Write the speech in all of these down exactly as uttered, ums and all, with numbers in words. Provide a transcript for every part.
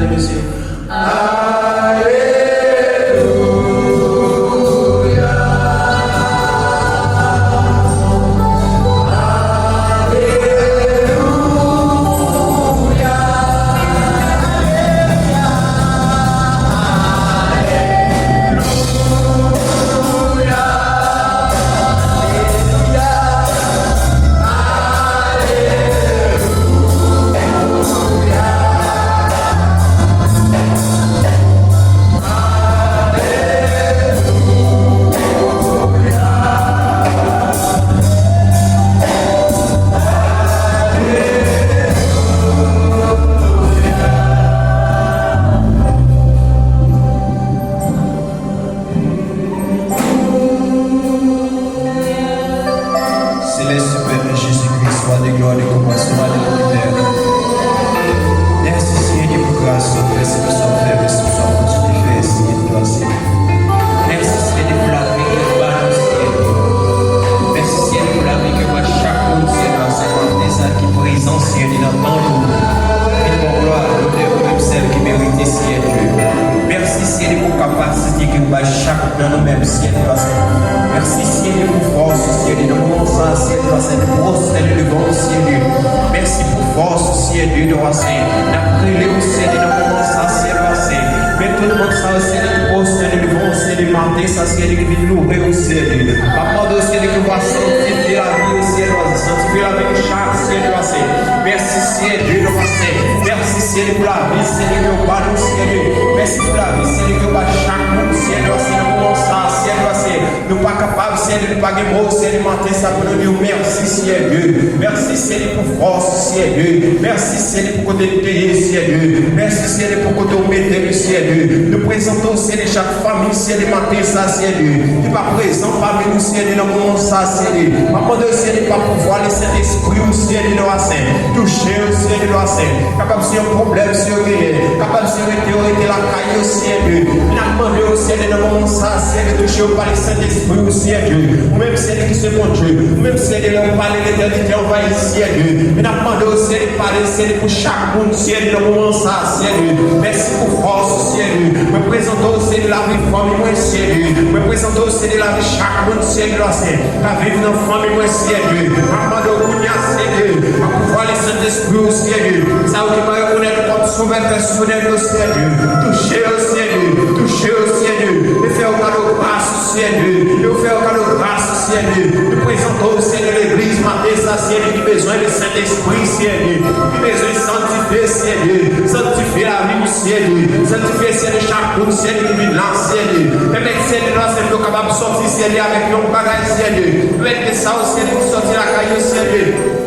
Mesye. Selès, Pè Jezikri, Wa de glwa, de konpasyon, Wa de linivè. Mèsi, Senyè, pou gras ou, mèsi pou sa w fè, mèsi pou sa w kontinye fè, Senyè, nou glwa, Senyè. Mèsi, Senyè, pou lavi ke w ba nou, Senyè. Mèsi, Senyè, pou lavi ke w ba chak moun, Senyè, nan sa maten sa ki prezan, Senyè, nan tanp ou. Vin pran glwa, lonè ou menm sèl ki merite, Senyè Dye. Mèsi, Senyè, pou kapasite ke w ba chak nan nou menm, Senyè Dye. Mèsi, Senyè Dye, pou fòs ou, Senyè Dye, nan moman sa, Senyè Dye, nou pwostène devan ou, Senyè Dye. Mèsi pou fòs ou, Senyè Dye, nou, Senyè. N ap rele ou, Senyè Dye, nan moman sa, Senyè Dye. Men tout moun sa, Senyè Dye, ki pwostène devan ou, Senyè Dye, maten sa, Senyè Dye, ki vin louwe ou, Senyè Dye. M ap mande ou, Senyè Dye, ke w va sanktifye lavi yo, Senyè Dye, sanktifye lavi nou chak, Senyè Dye, Senyè. Mèsi, Senyè Dye, nou, Senyè. Mèsi, Senyè Dye, pou lavi, Senyè Dye, ke w ba nou, Senyè Dye. Mèsi pou lavi, Senyè Dye, ke w ba chak moun, Senyè Dye, Senyè, nan moman sa, Senyè Dye, Senyè. Nou pa kapab, Senyè Dye, nou pa gen mo, Senyè Dye, maten sa pou nou di w mèsi, Senyè Dye. Mèsi, Senyè Dye, pou fòs, Senyè Dye. Mèsi, Senyè Dye, pou kote nou te ye, Senyè Dye. Mèsi, Senyè Dye, pou kote w mete nou, Senyè Dye. Nou prezante w, Senyè Dye, chak fanmi, Senyè Dye, maten sa, Senyè Dye, ki pa prezan pami nou, Senyè Dye, nan moman sa, Senyè Dye. M ap mande w, Senyè Dye, pa pouvwa Lesentespri w, Senyè Dye, nan basen. Touche yo, Senyè Dye, nan basen. Kapab se yon pwoblèm, Senyè, yo genyen. Kapab se rete yo rete lakay yo, Senyè Dye. Men n ap mande w, Senyè Dye, nan moman sa, Senyè Dye, touche yo pa Lesentespri w, Senyè Dye. Ou menm, Senyè Dye, ki se Bondye. Ou menm, Senyè Dye, lè w pale, letènite anvayi, Senyè Dye. Men n ap mande w, Senyè Dye, pale, Senyè Dye, pou chak moun, Senyè Dye, nan moman sa, Senyè Dye. Mèsi pou fòs, Senyè Dye. Mwen prezante w, Senyè Dye, lavi fanmi mwen, Senyè Dye. Mwen prezante w, Senyè Dye, lavi chak moun, Senyè Dye, la, Senyè. Ka viv nan fanmi mwen, Senyè Dye. M ap mande w kounye a, Senyè Dye, pa pouvwa Lesentespri w, Senyè Dye. Sa yo ki pa rekonèt ou kòm Sovè pèsonèl yo, Senyè Dye. Touche yo, Senyè Dye. Touche yo, Senyè Dye. E fè yo kado gras ou, Senyè Dye. E fè yo kado gras ou, Senyè Dye. Nou prezante w, Senyè Dye, legliz maten sa, Senyè Dye, ki bezwen Lesentespri, Senyè Dye. Ki bezwen sanktifye, Senyè Dye. Sanktifye lavi nou, Senyè Dye. Sanktifye, Senyè Dye, chak moun, Senyè Dye, ki vin la, Senyè Dye. Pèmèt, Senyè Dye, nou, Senyè Dye, nou kapab sòti, Senyè Dye, avèk yon bagay, Senyè Dye. Pèmèt ke sa yo, Senyè Dye, ki sòti lakay yo, Senyè Dye,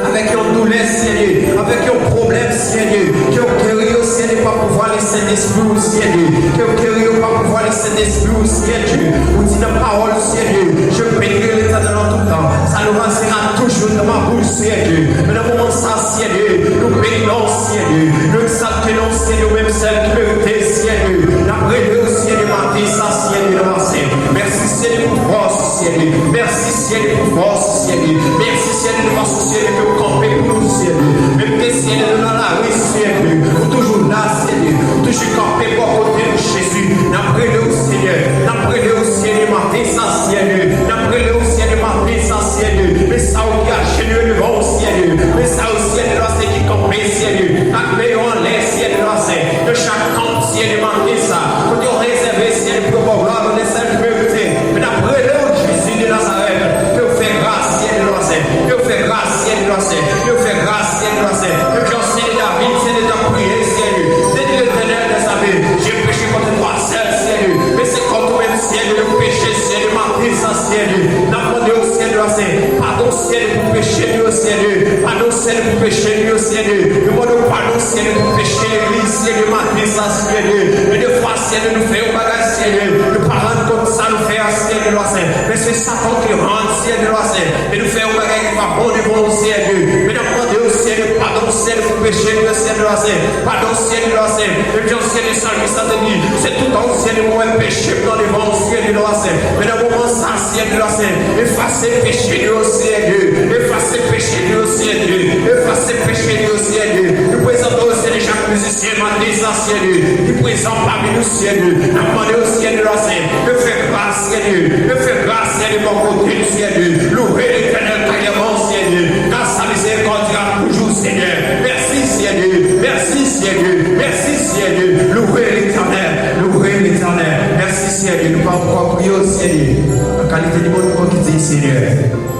avèk yon doulè, Senyè Dye, avèk yon pwoblèm, Senyè Dye, ke w geri yo, Senyè Dye, pa pouvwa Lesentespri w, Senyè Dye, ke w geri yo pa pouvwa Lesentespri w, Senyè Dye. Ou di nan pawòl ou, Senyè Dye, je bénirai l'Éternel en tout temps, sa louange sera toujours dans ma bouche, Senyè Dye. Men nan moman sa, Senyè Dye, nou beni non w, Senyè Dye, nou egzalte non w, Senyè Dye, ou menm sèl ki merite, Senyè Dye. N ap rele w, Senyè Dye, maten sa, Senyè Dye, nan maten. Mèsi, Senyè Dye, pou fòs, Senyè Dye. Mèsi, Senyè Dye, pou fòs, Senyè Dye. Mèsi, Senyè Dye, paske, Senyè Dye, ke w kanpe pou nou, Senyè Dye. Menm ke, Senyè Dye, nou nan lari, Senyè Dye, ou toujou la, Senyè Dye. Ou toujou kanpe bò kote nou, Jezi. N ap rele w, Senyè. N ap rele w, Senyè Dye, maten sa, Senyè Dye. N ap rele w, Senyè Dye, maten sa, Senyè Dye. Men sa yo ki ajenouye devan w, Senyè Dye. Men sa yo, Senyè Dye, la, se ki kanpe, Senyè Dye. N ap leve yo anlè, Senyè Dye, la, se. Nan chak kanp, Senyè Dye, maten sa. Kote yo rezève, Senyè Dye, pou yo ba w glwa, nou, Senyè Dye, ki merite. Men n ap rele w, Jezi de Nazarèt, ke w fè gras, Senyè Dye, nan Senyè. Ke w fè gras, Senyè Dye, nan Senyè. Ke w fè gras, Senyè Dye, nan Senyè. Ke w jan Senyè Dye David, Senyè Dye, t ap priye, Senyè Dye. Senyè Dye, Letènèl dèzame, je péché contre toi seul, Senyè Dye. Men se kont ou menm, Senyè Dye, nou peche, Senyè Dye, maten sa, Senyè Dye. N ap mande w, Senyè Dye, nan Senyè. Padon, Senyè Dye, pou peche nou yo, Senyè Dye. Padon, Senyè Dye, pou peche nou yo, Senyè Dye. Nou mande w padon, Senyè Dye, pou peche legliz, Senyè Dye, maten sa, Senyè Dye. Men defwa, Senyè Dye, nou fè yon bagay, Senyè Dye, nou pa rann kont sa nou fè a, Senyè Dye, lwa sen. Men se Satan ki rann, Senyè Dye, lwa sen. Men nou fè yon bagay ki pa bon devan w, Senyè Dye. Men n ap mande w, Senyè Padon, Senyè, pou peche nou yo, Senyè, Seyè Sè. Padon, Senyè, Seyè Sè. E jan, Senyè, salmis la te di, se tout an, Senyè, mwen peche m nan devan w, Senyè, Seyè Sè. Men nan moman sa, Senyè, Seyè Sè, efase peche nou yo, Senyè Dye. Efase peche nou yo, Senyè Dye. Efase peche nou yo, Senyè Dye. Nou prezante w, Senyè, chak mizisyen maten sa, Senyè Dye. Nou prezan pami nou, Senyè Dye. N ap mande w, Senyè, Seyè Sè, de fè gras, Senyè Dye. De fè gras, Senyè Dye, bò kote nou, Senyè Dye. Louwe Letènèl, kayèman, Senyè Dye. Gras a mizerikòd toujou, Senyè. Mèsi, Senyè Dye. Mèsi, Senyè Dye. Mèsi, Senyè Dye. Louwe Letènèl. Louwe Letènèl. Mèsi, Senyè Dye. Nou pa ankò priye w, Senyè Dye, an kalite de moun ki di, Senyè,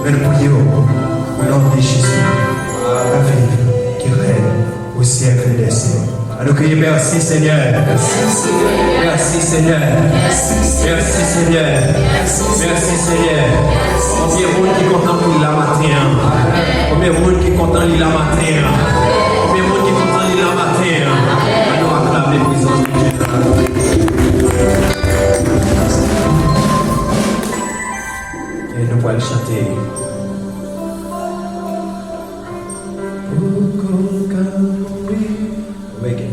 men nou priye w o non de Jezi, ki viv, ki règne au siècle des siècles. Ann nou kriye, mèsi, Senyè. Mèsi, Senyè. Mèsi, Senyè. Mèsi, Senyè. Konbyen moun ki kontan pou li la maten an? Konbyen moun ki kontan li la maten an? Konbyen moun ki kontan li la maten an? Ann nou aklame prezans Bondye la. E nou pral chante. Poko ka mouri. Reggae.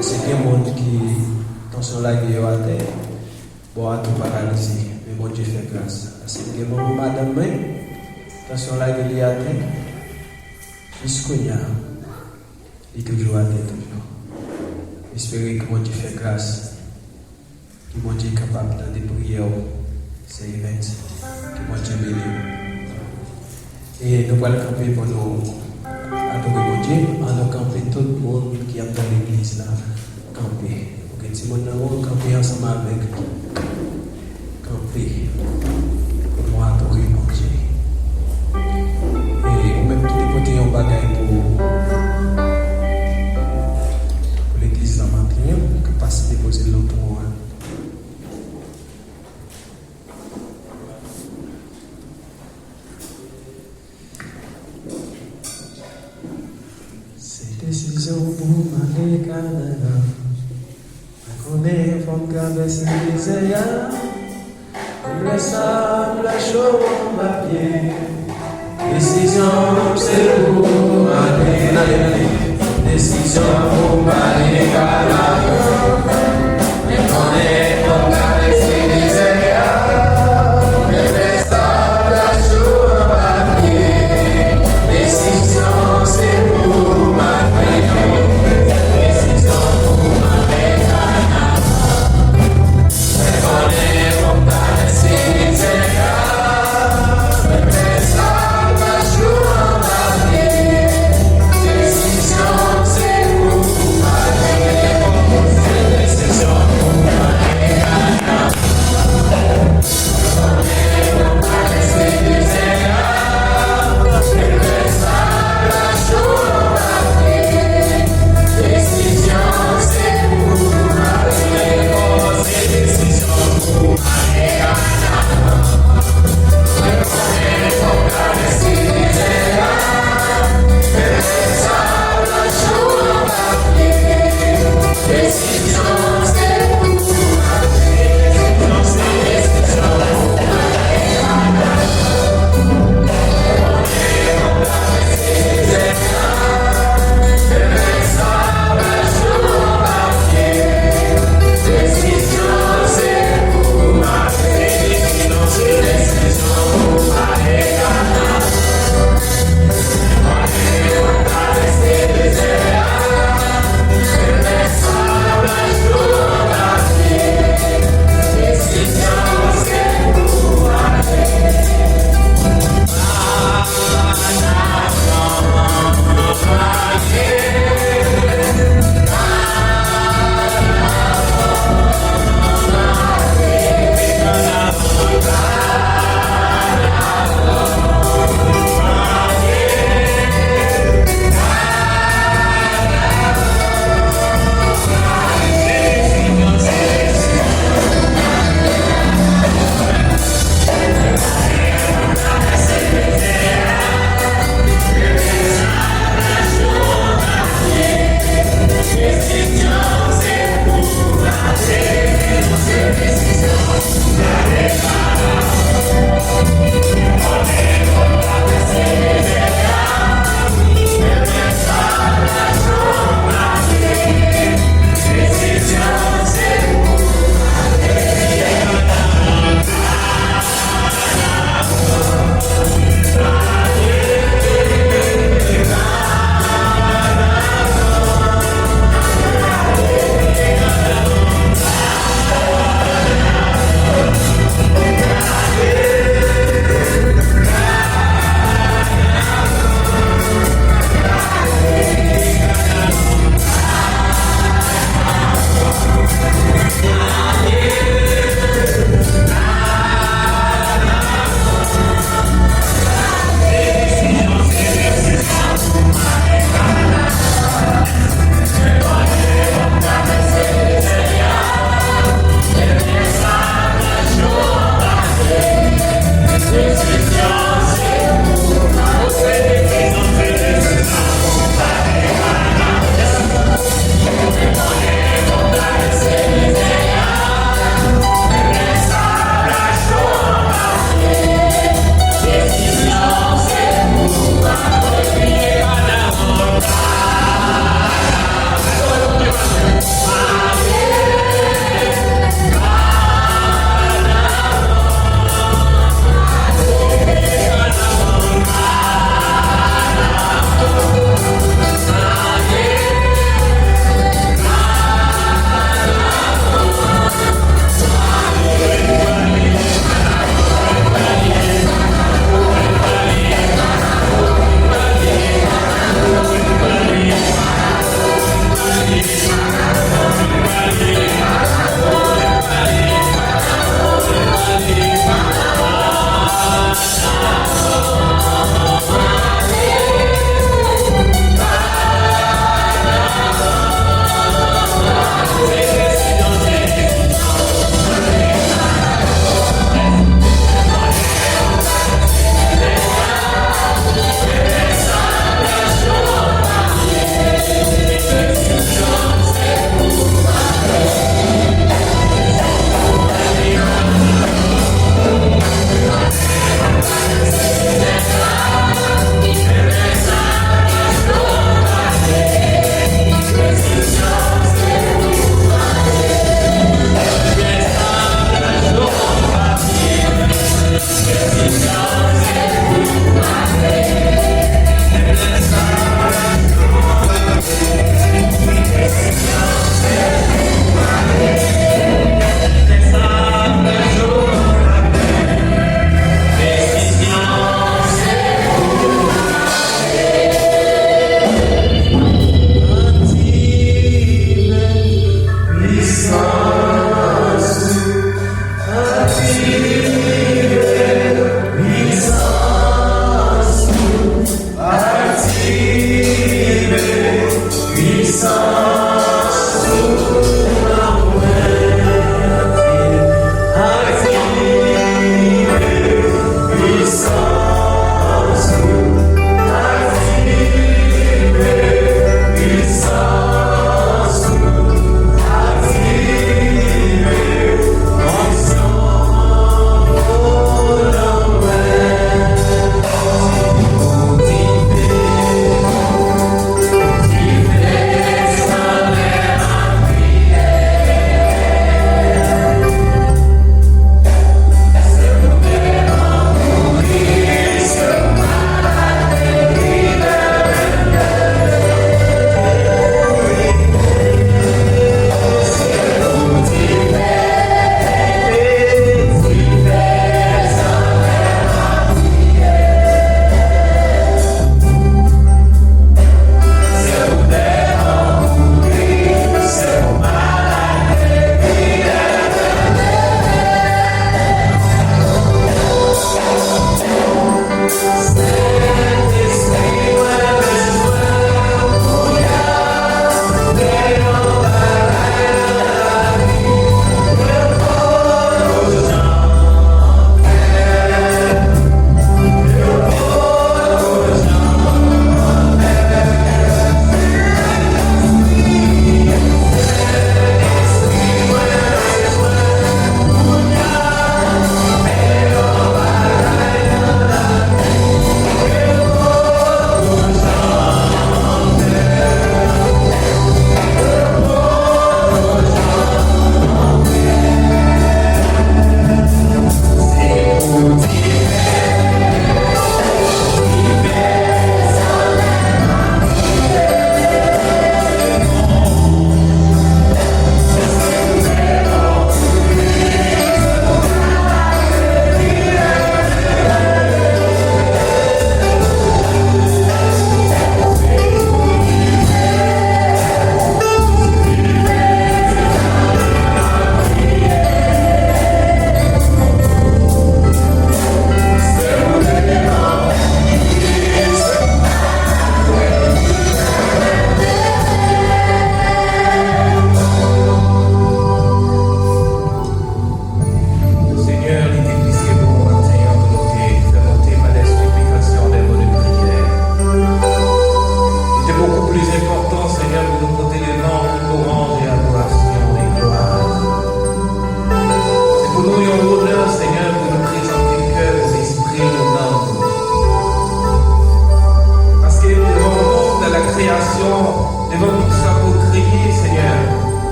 Paske gen moun ki tansyon lage yo atè, bò a tou paralize, men Bondye fè gras. Paske gen manman madanm mwen, tansyon lage li atè, jis kounye a, li toujou atè toujou. M espere ke Bondye fè gras. Ke Bondye kapab tande priyè w, sè Evens. Ke Bondye beni w. E nou pral kanpe pou nou adore Bondye. Ann nou kanpe, tout moun ki anndan legliz la, kanpe. Ou gen timoun nan men w, kanpe ansanm avèk. Kanpe pou nou adore Bondye. E ou menm ki te pote yon bagay pou, pou legliz la maten an, ou ka pase depoze l nan tron an. Se desizyon pou m ale Kanada. Mwen konnen fò m travèse dezè a. Menm lè sa ap la cho anba pye. Desizyon se pou m ale. Desizyon pou m ale Kanada. Mwen konnen fò m travèse dezè a. Menm lè sa ap la cho anba pye. Desizyon se pou m ale. Desizyon pou m ale Kanada.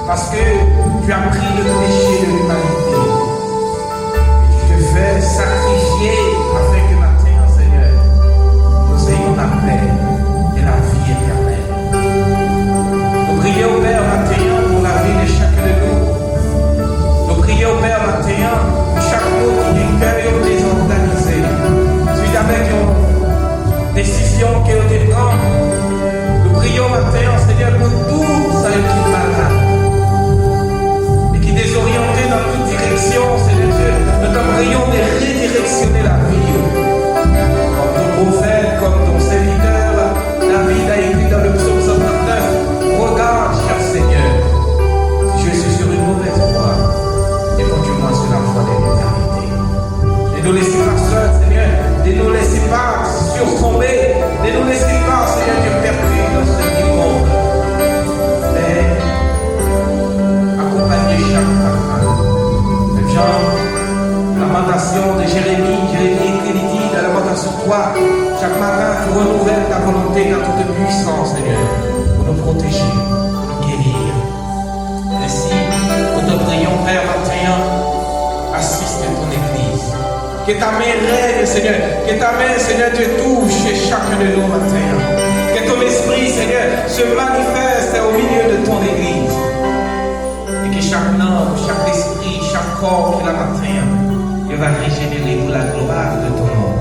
Parce que tu as pris le péché de l'humanité. Et tu te fais sacrifier afin que matin, Seigneur, nous ayons la paix et la vie éternelle. Nou priye w, Pè, maten an, pou lavi de chak de nou. Nou priye w, Pè, maten an, pou chak moun ki gen kè yo dezòganize, suit avèk yon desizyon ke yo te pran. Nou priye w maten an, Senyè, pou tout sa yo ki malad e ki dezoryante nan tout direksyon, Senyè Dye, nou t ap priye w de redireksyone lavi yo. Comme ton prophète, comme ton serviteur, David a écrit dans le psaume cent trente-neuf, regarde, cher Seigneur, si je suis sur une mauvaise voie, et conduis-moi sur la voie de l'éternité. Ne nous laissez pas seuls, Seigneur. Ne nous laissez pas surtomber. Ne nous laissez pas, Seigneur Dieu, perdus dans ce vil monde. Mais accompagnez chaque papa. Même genre, lamentation de Jérémie, Jérémie écrit, il dit dans Lamentation trois, chaque matin tu renouvelles ta volonté dans toute puissance, Seigneur, pour nous protéger, pour nous guérir. Ainsi, nous te prions, Père, matin, assiste ton Église. Que ta main règne, Seigneur. Que ta main, Seigneur Dieu, touche chacun de nous matin. Que ton esprit, Seigneur, se manifeste au milieu de ton Église. Et que chaque âme, chaque esprit, chaque corps qui la matin, il va régénérer pour la gloire de ton nom.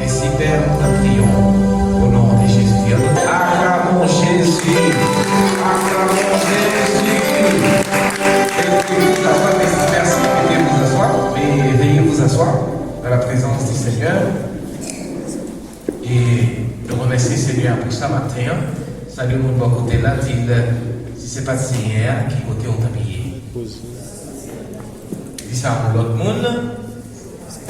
Ainsi, Père, nous te prions au nom de Jésus. Acclamons Jésus. Acclamons Jésus. Veuillez vous asseoir. Merci, merci. Veuillez vous asseoir. Veuillez, veuillez vous asseoir dans la présence du Seigneur. E nou remèsye Senyè a pou sa maten an. Salye moun bò kote la, di l, si se pa t Senyè a, ki kote w t ap ye? Di sa a yon lòt moun.